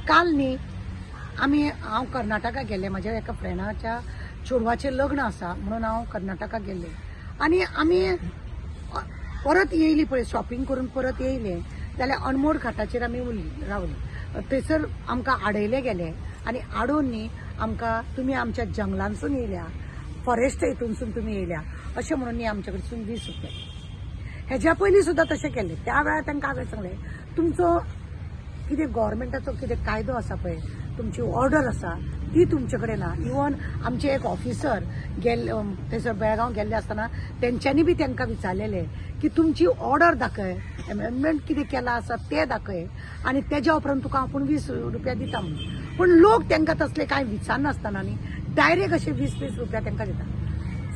काल न्ही आमी हांव कर्नाटका गेल्लें. म्हज्या एका फ्रेंडाच्या चेडवाचें लग्न आसा म्हणून हांव कर्नाटका गेल्लें आनी आमी परत येयली पळय शॉपिंग करून परत येयले जाल्यार अनमोड घाटाचेर आमी उरली रावली. थंयसर आमकां आडयले गेले आनी आडोवन न्ही आमकां तुमी आमच्या जंगलांसून येयल्या, फॉरेस्ट हितूनसून तुमी येयल्या अशें म्हणून न्ही आमचे कडसून 20 रुपया. हेज्या पयलीं सुद्दां तशें केल्लें. त्या वेळार तांकां हांवें सांगलें तुमचो कितें गव्हर्मेंटाचो कितें कायदो आसा पळय, तुमची ऑर्डर आसा ती तुमचे कडेन ना. इवन आमचे एक ऑफिसर गेल्ले थंयसर बेळगांव गेल्ले आसतना तेंच्यांनी बी तांकां विचारलेलें की तुमची ऑर्डर दाखय, एमेंडमेंट कितें केलां आसा तें दाखय आनी तेज्या उपरांत तुका आपूण 20 रुपया दिता म्हणून. पूण लोक तांकां तसले कांय विचारनासतना न्ही डायरेक्ट अशे 20-20 रुपया तांकां दिता.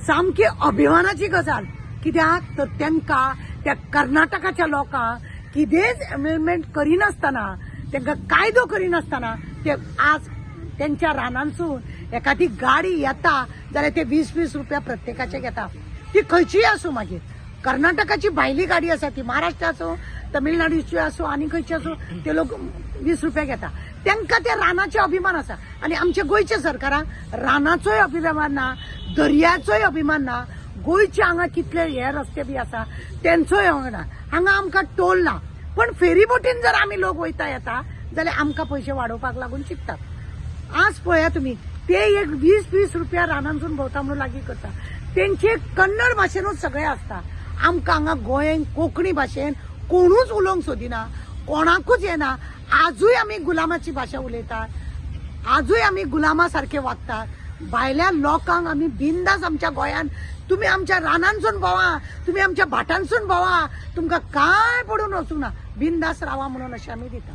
सामकी अभिमानाची गजाल. कित्याक तर तांकां त्या कर्नाटकाच्या लोकांक कितेंच एमेंडमेंट करिनासतना, तांकां कायदो करिनासतना ते आज तेंच्या रानांसून एखादी गाडी येता जाल्यार ते 20-20 रुपया प्रत्येकाचे घेता. ती खंयचीय आसूं, मागीर कर्नाटकाची भायली गाडी आसा ती महाराष्ट्र आसूं, तमिळनाडूची आसूं, आनी खंयची आसूं, ते लोक 20 रुपया घेता. तांकां त्या रानाचे अभिमान आसा. आनी आमच्या गोंयच्या सरकाराक रानाचोय अभिमान ना, दर्याचोय अभिमान ना. गोंयचे हांगा कितले हे रस्ते बी आसा तेंचोय ना. हांगा आमकां टोल ना, पण फेरीबोटीन जर आमी लोक वयता येता जाल्यार आमकां पयशे वाडोवपाक लागून चिंततात. आज पळया तुमी ते एक 20-20 रुपया रानांसून भोंवता म्हणून लागीं करता. तेंचे कन्नड भाशेनूच सगळें आसता. आमकां हांगा गोंयांत कोंकणी भाशेन कोणूच उलोवंक सोदिना, कोणाकूच येना. आजूय आमी गुलामाची भाशा उलयतात, आजूय आमी गुलामा सारखे वागतात. भायल्या लोकांक आमी बिंदास आमच्या गोंयांत तुमी आमच्या रानांसून भोवा, तुमी आमच्या भाटांसून भोवा, तुमकां कांय पडून वचूंक ना, बिंदास रावा म्हणून अशें आमी दिता.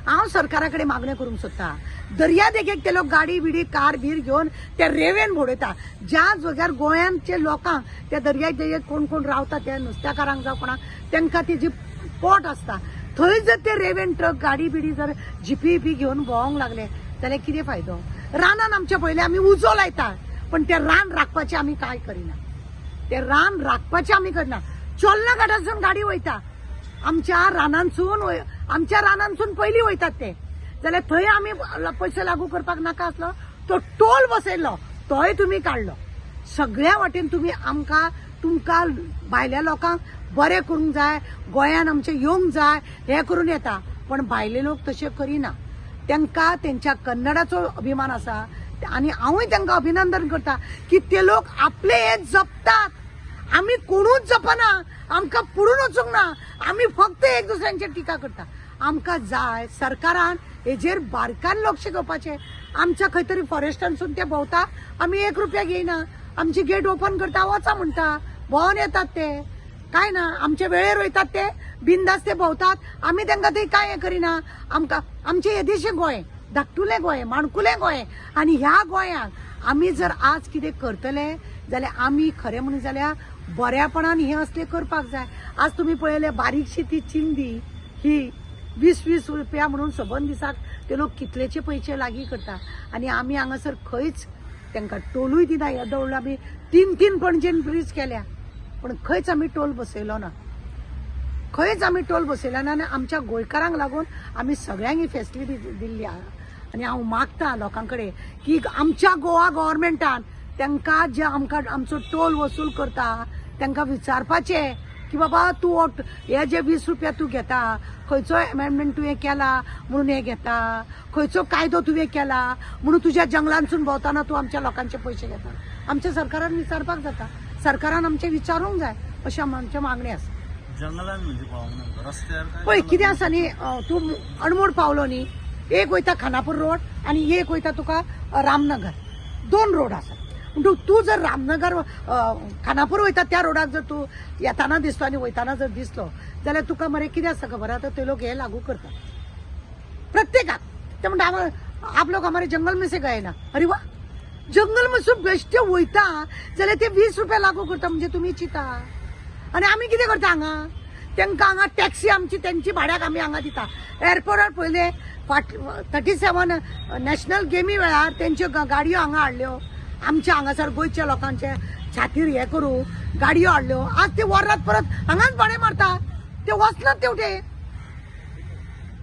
हांव सरकारा कडेन मागण्यो करूंक सोदता, दर्या देगेक ते लोक गाडी बिडी कार बीर घेवन ते रेवेन भोंवडयता. ज्या जाग्यार गोंयांचे लोकांक त्या दर्या देगेक कोण कोण रावता त्या नुस्त्याकारांक जावं कोणाक तांकां तेजी पोट आसता, थंय जर ते रेवेन ट्रक गाडी बिडी जर जिपी बी घेवन भोंवंक लागले जाल्यार कितें फायदो? रानान आमच्या पयलीं आमी उजो लायता, पण ते रान राखपाचें आमी कांय करिना. ते रान राखपाचें आमी करना. चोल्ला घाटासून गाडी वयता, आमच्या रानांसून आमच्या रानांसून पयलीं वयतात ते, जाल्यार थंय आमी पयशे लागू करपाक नाका आसलो. तो टोल बसयलो तोय तुमी काडलो. सगळ्या वाटेन तुमी आमकां तुमकां भायल्या लोकांक बरें करूंक जाय, गोंयान आमचें येवंक जाय हें करून येता, पण भायले लोक तशें करिना. तांकां तेंच्या कन्नडाचो अभिमान आसा आनी हांवूय तांकां अभिनंदन करता की ते लोक आपले हे जपतात. आमी कोणूच जपना, आमकां पडून वचूंक ना, आमी फक्त एक दुसऱ्यांचेर टिका करता. आमकां जाय सरकारान हेजेर बारकान लक्ष घेवपाचें. आमच्या खंय तरी फॉरेस्टांसून ते भोंवता, आमी 1 रुपया घेयना, आमची गेट ओपन करता, वचा म्हणटा, भोंवन येतात ते, काय ना आमचे वेळेर वयतात ते, बिंदास ते भोंवतात, आमी तांकां थंय कांय हें करिना. आमकां आमचें येदेशें गोंय, धाकटुलें गोंय, माणकुलें गोंय, आनी ह्या गोंयांत आमी जर आज कितें करतले जाल्यार आमी खरें म्हणून जाल्यार बऱ्यापणान हें असलें करपाक जाय. आज तुमी पळयलें बारीकशी ती चिंदी ही 20-20 रुपया म्हणून सबंद दिसाक ते लोक कितलेचे पयशे लागीं करता आनी आमी हांगासर खंयच तांकां टोलूय दिना. ह्या दवळून आमी 3-3 पणजेन ब्रीज केल्या, पूण खंयच आमी टोल बसयलो ना, खंयच आमी टोल बसयलो ना. आनी आमच्या गोंयकारांक लागून आमी सगळ्यांक ही फेसिलिटी दिल्ली आहा. आनी हांव मागता लोकां कडेन की आमच्या गोवा गव्हर्मेंटान तांकां जे आमकां आमचो टोल वसूल करता तांकां विचारपाचें की बाबा तूं हे जे 20 रुपया तूं घेता, खंयचो एमेंडमेंट तुवें केला म्हणून हे घेता, खंयचो कायदो तुवें केला म्हणून तुज्या जंगलांसून भोंवतना तूं आमच्या लोकांचे पयशे घेता. आमच्या सरकारान विचारपाक जाता, सरकारान आमचें विचारूंक जाय अशें आमचें मागणें आसा. जंगलान म्हणजे भोंवना रस्त्यार पळय कितें आसा न्ही, तूं अणमोड पावलो न्ही, एक वयता खानापूर रोड आनी एक वयता तुका रामनगर, 2 रोड आसा. म्हणटकूच तूं जर रामनगर खानापूर वयता त्या रोडाक जर तूं येताना दिसलो आनी वयताना जर दिसलो जाल्यार तुका मरे कितें आसता खबर आतां ते लोक हे लागू करतात प्रत्येकाक. ते म्हणटा आप लोग हमारे जंगल में से गए ना, अरे वा जंगल में बेश्टे वयता जाल्यार ते 20 रुपया लागू करता म्हणजे तुमी चिंता. आनी आमी कितें करता हांगा, तांकां हांगा टॅक्सी आमची तेंची भाड्याक आमी हांगा दिता. एअरपोर्टार पयले 37 नॅशनल गेमी वेळार तेंच्यो गाडयो हांगा हाडल्यो, आमच्या हांगासर गोंयच्या लोकांचे छातीर हे करूं गाडयो हाडल्यो. आज ते वरात परत हांगाच भाडें मारता, ते वचनात तेवटे.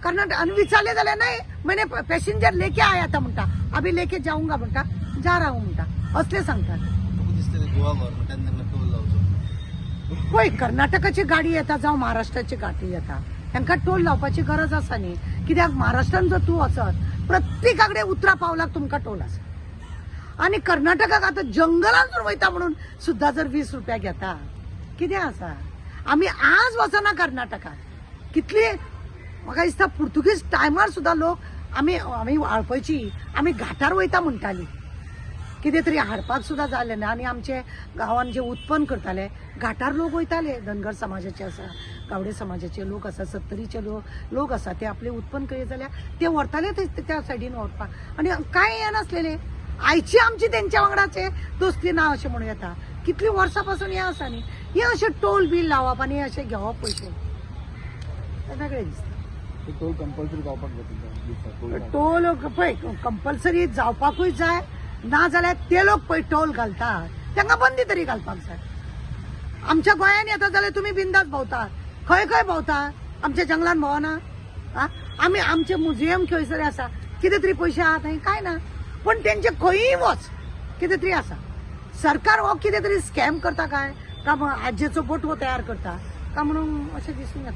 कर्नाटक आनी विचारले जाल्यार नाही मैंने पॅसेंजर लेके आया था म्हणटा, अभी लेके जाऊंगा म्हणटा, जा रहा हूं म्हणटा, असले सांगतात. तुका दिसता ते गोवा गव्हर्मेंटान तांकां टोल लावचो? पळय, कर्नाटकाची गाडी येता जावं महाराष्ट्राची गाडी येता, तांकां टोल लावपाची गरज आसा न्ही. कित्याक महाराष्ट्रान जर तूं वचत, प्रत्येका कडेन उतरा पावलाक तुमकां टोल आसा. आनी कर्नाटकाक आतां जंगलांतून वयता म्हणून सुद्दां जर 20 रुपया घेता, कितें आसा? आमी आज वचना कर्नाटकाक. कितली म्हाका दिसता पुर्तुगीज टायमार सुद्दां लोक आमी आमी वाळपयची आमी घाटार वयता म्हणटाली, कितें तरी हाडपाक सुद्दां जालें ना. आनी आमचे गांवान जे उत्पन्न करताले, घाटार लोक वयताले. धनगर समाजाचे आसा, गावडे समाजाचे लोक आसा, सत्तरीचे लोक आसा, ते आपले उत्पन्न करीत जाल्यार ते व्हरताले ते त्या सायडीन व्हरपाक. आनी कांय हें नासलेलें. आयची आमची तेंच्या वांगडाचे दोस्ती ना अशें म्हणूं येता. कितलीं वर्सां पासून हें आसा न्ही, हें अशें टोल बील लावप आनी अशें घेवप पयशे, तें वेगळें दिसता. टोल कंपल्सरी जावपाक जाय तुमकां दिसता टोल? टोल पळय कंपल्सरी जावपाकूय जाय, ना जाल्यार ते लोक पळय टोल घालता तांकां बंदी तरी घालपाक जाय. आमच्या गोंयांत येता जाल्यार तुमी बिंदास भोंवता, खंय खंय भोंवता, आमच्या जंगलान भोंवना. आं, आमी आमचे म्युझियम खंयसर आसा, कितें तरी पयशे आहा थंय, कांय ना, पूण तेंचे खंयूय वच कितें तरी आसा. सरकार हो कितें तरी स्कॅम करता काय, काय आजेचो बोटवो तयार करता काय म्हणून अशें दिसून येता.